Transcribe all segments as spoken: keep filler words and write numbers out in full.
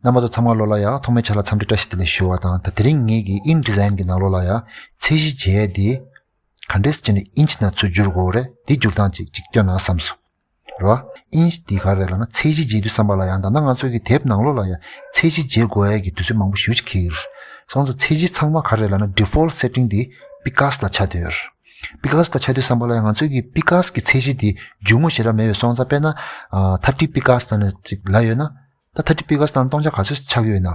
རྣམ་པ་ཚོ་ཚང་མ་ལོ་ལ་ཡ་ཐོག་མའི་ཆ་ལ་འཚམས་འདྲི་བཀྲ་ཤིས་བདེ་ལེགས་ཞུ་བ་དང་། ད་དེ་རིང་ངེད་ཀྱི་InDesign གི་ནང་ལོགས་ལ་ཡ་ཚད་གཞི་འཇལ་ཡས་དེ་ག་འདྲས་བྱས་ནས་ཨིན་ཅི་ནང་ཚུར་བསྒྱུར་དགོས་རེད། དེ་བསྒྱུར་སྟངས་ཅིག་ཅིག་སྟོན་ན་བསམ་སོང་། རེད་བ། ཨིན་ཅི་དེ་ག་རེ་རེད་ལབ་ན་ཚད་གཞི་འཇལ་དུས་ཙམ་པ་ལ་ཡ་ད་ལྟ་ང་ཚོ་གི་དེབ་ནང་ལོགས་ལ་ཡ་ཚད་གཞི་འཇལ་དགོས་ཡ་གི་དུས་ཚོད་མང་པོ་ཞེ་པོ་ཅིག་འཁེལ་གྱི་རེད། སོང་ཙང་ཚད་གཞི་ཚང་མ་ག་རེ་རེད་ལབ་ན་default setting དེ་པི་ཀ་སི་ལ་ཆགས་བསྡད་ཡོད་རེད། པི་ཀ་སི་ལ་ཆགས་དུས་ཙམ་པ་ལ་ཡ་ང་ཚོ་གི་པི་ཀ་སི་གི་ཚད་གཞི་དེ་རྒྱུས་མངའ་ཞེ་དྲག་མེད་པའི་སོང་ཙང་། དཔེར་ན་ཨ་ཐར་ཊི་པི་ཀ་སི་ལབ་ནས་ཅིག་ལབ་ཡོད་ན། ད་ཐར་ཊི་པི་ཀ་སི་དང་སྟོང་ཆ་ག་ཚོད་ཆགས་ཡོད་ན།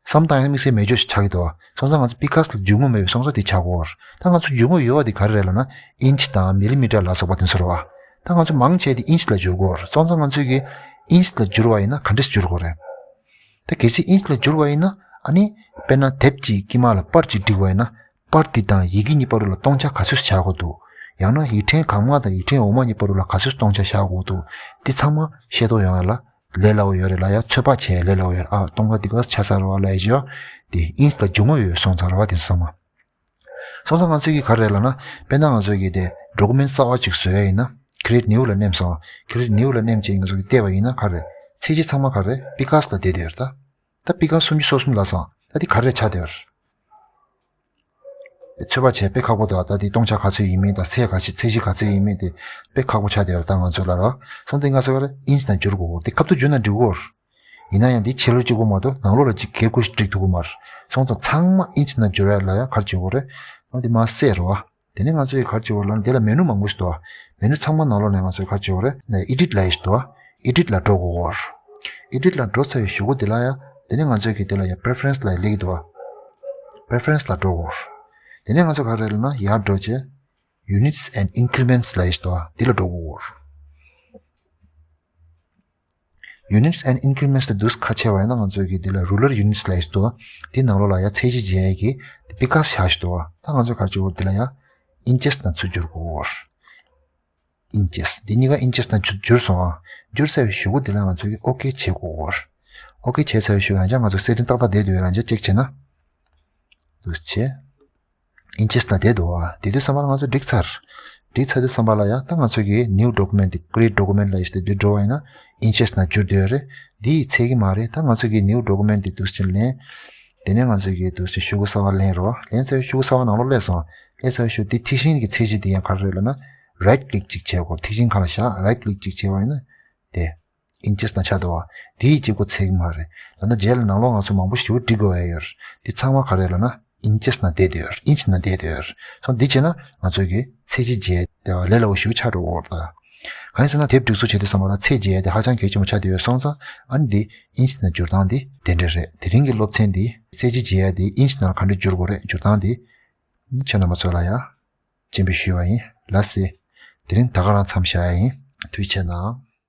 བསམ་བཏང་ཡང་དམིགས་བསལ་མེད་ཅོག་ཞིག་ཆགས་ཀྱི་འདུག་བ། སོང་ཙང་ང་ཚོ་པི་ཀ་སི་ལ་རྒྱུས་མངའ་མེད་པའི་སོང་ཙང་དེ་ཆགས་ཀྱི་ཡོད་རེད། ད་ང་ཚོ་རྒྱུས་མངའ་ཡོད་པ་དེ་ག་རེ་རེད་ལབ་ན་ཨིན་ཅི་དང་མི་ལི་མི་ཊར་ལ་སོགས་པ་དེ་ཚོ་རེད་བ། ད་ང་ཚོ་མང་ཆེ་དེ་ཨིན་ཅི་ལ་བསྒྱུར་གྱི་ཡོད་རེད། སོང་ཙང་ང་ཚོས་ཀྱི་ཨིན་ཅི་ལ་བསྒྱུར་བ་ཡིན་ན་ག་འདྲས་བསྒྱུར་དགོས་རེད། ད་གལ་སྲིད་ཨིན་ཅི་ལ་བསྒྱུར་བ་ཡིན་ན་ཨ་ནི་དཔེར་ན་དེབ་ཅིག་དཀྱིལ་མ་ལ་པར་ཅིག་བསྒྲིགས་པ་ཡིན་ན། པར་འདི་དང་ཡི་གེ་གཉིས་བར་དུ་ལ་སྟོང་ཆ་ག་ཚོད་བཞག་དགོས་འདུག་ཡང་ན་ཡིག་ཕྲེང་གང་མ་དང་ཡིག་ཕྲེང་འོག་མ་གཉིས་བར་དུ་ལ་ག་ཚོད་སྟོང་ཆ་བཞག་དགོས་འདུག་འདི་ཚང་མ་ཤེས་རྟོགས་ཡོང་ཡ་ལ་ལས་སླ་བོ་ཡོད་རེད་ལ་ཡ། ཚོད་དཔག་བྱེད་ལས་སླ་བོ་ཡོད་རེད། ཨ་སྟོང་ཆ་འདི་ག་ཚོད་ཆགས་ཚར་བ་ལ་ཡ་ཅིག་ཡོད། དེ་ཨིན་ཅི་ལ་རྒྱུས་མངའ་ཡོད་སོང་ཚར་བ་དེ་ཚོ་ཚང་མ། སོང་ཙང་ང་ཚོས་ཀྱི་ག་རེ་རེད་ལབ་ན། དཔེར་ན་ང་ཚོས་ཀྱི་དེ་ཌོ་ཀུ་མེན་ཊི་གསར་བ་ཅིག་བཟོ་ཡ་ཡིན་ན། Create New ལ་མནན་སོང་། Create New ལ་མནན་བྱས་ང་ཚོས་ཀྱི་བལྟས་པ་ཡིན་ན་ག་རེ། ཚད་གཞི་ཚང་མ་ག་རེ་པི་ཀ་སི་ལ་བསྡད་བསྡད་ཡོད་རེད་ད། ད་པི་ཀ་སུམ་ཅུ་སོ་གསུམ་ལབ་སོང་། ད་འདི་ག་རེ་ཆགས་བསྡད་ཡོད་རེད། ཚོད་དཔག་བྱས་དཔེ་ཁག་པོ་འདུག་ད་འདི་སྟོང་ཆ་ག་ཚོད་ཡིན་མིན་དང་ཚད་ག་ཚོད་ཚད་གཞི་ག་ཚོད་ཡིན་མིན་དེ་དཔེ་ཁག་པོ་ཆགས་བསྡད་ཡོད་རེད་ད་ང་ཚོ་ལ་རོ། སོང་ཙང་ང་ཚོ་ག་རེ་ཨིན་ཅི་ནང་བསྒྱུར་དགོས་རེད། དེ་ཁ་ཐུག་བསྒྱུར་ན་འགྲིག་གོ། ཡིན་ན་ཡང་འདི་ཕྱི་ལོགས་གཅིག་པོ་མ་གཏོགས་ནང་ལོགས་ལ་གཅིག་གེ་ཁུ་ཞིག་བསྒྲིགས་ཐུབ་ཀྱི་མ་རེད། སོང་ཙང་ཚང་མ་ཨིན་ཅི་ནང་བསྒྱུར་ཡ་ལ་ཡ་ག་རེ་བྱེད་དགོས་རེད། འོ་འདི་མར་བསད་རོ། དེ་ནས་ང་ཚོས་ག་རེ་བྱེད་དགོས་ལབ་ན་དེ་ལ་མེ་ནུ་མང་པོ་ཞིག་འདུག་མེ་ནུ་ཚང་མ་ནང་ལོགས་ནས་ང་ཚོས་ག་རེ་བྱེད་དགོས་རེད། ཨེ་ཌིཊ་ལབ་ཡ་ཞིག་འདུག་ཨེ་ཌིཊ་ལ་འགྲོ་དགོས། ཨེ་ཌིཊ་ལ་འགྲོ་ཚར་བའི་གཞུག་གུ་དེ་ལ་ཡ། དེ་ནས་ང་ཚོས་ཀྱི་དེ་ལ་ཡ་པི་རི་ཕེ་རེན་སི་ལབ་ཡ་སླེབས་ཀྱི་འདུག་པི་རི་ཕེ་རེན་སི་ལ་འགྲོ་དགོས། དེ་ནས་ང་ཚོ་ག་རེ་ལབ་ན་ཡར་འགྲོ་བྱས། Units and Increments ལབ་ཡ་ཞིག་འདུག་དེ་ལ་འགྲོ་དགོས། Units and Increments དེ་འདུག་ཁ་ཕྱེ་བ་ཡིན་ན་ང་ཚོས་ཀྱི་དེ་ལ་Ruler Units ལབ་ཡ་ཞིག་འདུག་དེ་ནང་ལོགས་ལ་ཡ་ཚད་གཞི་འཇལ་ཡ་གི་དེ་པི་ཀ་སི་བཞག་ཡ་ཞིག་འདུག་ད་ང་ཚོས་ག་རེ་བྱེད་དགོས་རེད། དེ་ལ་ཡ་ཨིན་ཅེ་སི་ནང་ཚུར་བསྒྱུར་དགོས། ཨིན་ཅེ་སི་འདི་གཉིས་ཀ་ཨིན་ཅེ་སི་ནང་ཚུར་བསྒྱུར་སོང་ཨ། བསྒྱུར་ཚར་བའི་གཞུག་གུ་དེ་ལ་ང་ཚོས་ཀྱི་ཨོ་ཀེ་བྱེད་དགོས། ཨོ་ཀེ་བྱས་ཚར་བའི་གཞུག་ཡང་བསྐྱར་ང་ཚོ་སེ་ཊིང་ཏག་ཏག་བསྡད་འདུག་ཡང་བསྐྱར་ཅེག་བྱས་ན། འདུག་བྱས། ཨིན་ཅེ་སི་ནང་བསྡད་འདུག་ཨ། དེ་དུས་ཙམ་པ་ལ་ང་ཚོ་འགྲིག་ཚར། འགྲིག་ཚར་དུས་ཙམ་པ་ལ་ཡ་ད་ང་ཚོ་གི་New Document དེ་Create Document ལབ་ཡ་ཞིག་དེ་འདི་འགྲོ་བ་ཡིན་ན་ཨིན་ཅེ་སི་ནང་བསྒྱུར་བསྡད་ཡོད་རེད། འདི་ཡིས་ཚད་ཀྱི་མ་རེད། ད་ང་ཚོ་གི་New Document དེ་འདུག་སེ་ལེན། དེ་ནས་ང་ཚོ་གི་འདུག་སེ་ཤོག་གུ་གསར་པ་ལེན་རོགས། ལེན་ཚར་བའི་ཤོག་གུ་གསར་པ་ནང་ལོགས་སླེབས་སོང་། སླེབས་ཚར་བའི་ཤོག་གུ་དེ་ཐིག་ཤིང་གི་ཚད་གཞི་དེ་ཡང་ག་རེ་རེད་ལབ་ན། Right click ཅིག་བྱེད་དགོས། ཐིག་ཤིང་ཁ་ལ་བཞག Right click ཅིག་བྱས་པ་ཡིན་ན། དེ། ཨིན་ཅེ་སི་ནང་ཆགས་འདུག་བ། དེ་ཡི་གཅིག་པོ་ཚད་ཀྱི་མ་རེད། ད་ལྟ་རྗེས་ལ་ནང་ལོགས་ང་ཚོ་མང་པོ་ཞིག་བསྒྲིག་དགོས་ཡ་ཡོད་རེད། དེ་ཚང་མ་ག་རེ་ལབ་ན་ཨིན་ཅེ་སི་ནང་བསྡད་བསྡད་ཡོད་རེད། ཨིན་ཅི་ནང་བསྡད་བསྡད་ཡོད་རེད། སོང་དེ་བྱས་ན་ང་ཚོ་གི་ཚད་གཞི་འཇལ་ཡ་དེ་ལས་སླ་བོ་ཞིག་ཆགས་འགྲོ་གི་ཡོད་རེད་ད། གང་ཡིན་ཟེར་ན་དེབ་སྒྲིག་བཟོ་བྱེད་དུས་ཙམ་པ་ལ་ཚད་འཇལ་ཡ་དེ་ཧ་ཅང་གལ་ཆེན་པོ་ཆགས་བསྡད་ཡོད་སོང་ཙང་། ཨ་ནི་འདི་ཨིན་ཅི་ནང་བསྒྱུར་སྟངས་འདི་དེ་འདྲ་རེད། དེ་རིང་གི་སློབ་ཚན་འདི་ཚད་གཞི་འཇལ་ཡ་དེ་ཨིན་ཅི་ནང་ལ་ག་འདྲ་བསྒྱུར་དགོས་རེད། བསྒྱུར་སྟངས་འདི་ཁྱེད་རྣམ་པ་ཚོ་ལ་ཡ། སྤྱན་འབུལ་ཞུས་པ་ཡིན། ལགས་སེ། དེ་རིང་ད་ག་རང་མཚམས་བཞག་ཡ་ཡིན། ཐུགས་རྗེ་གནང་།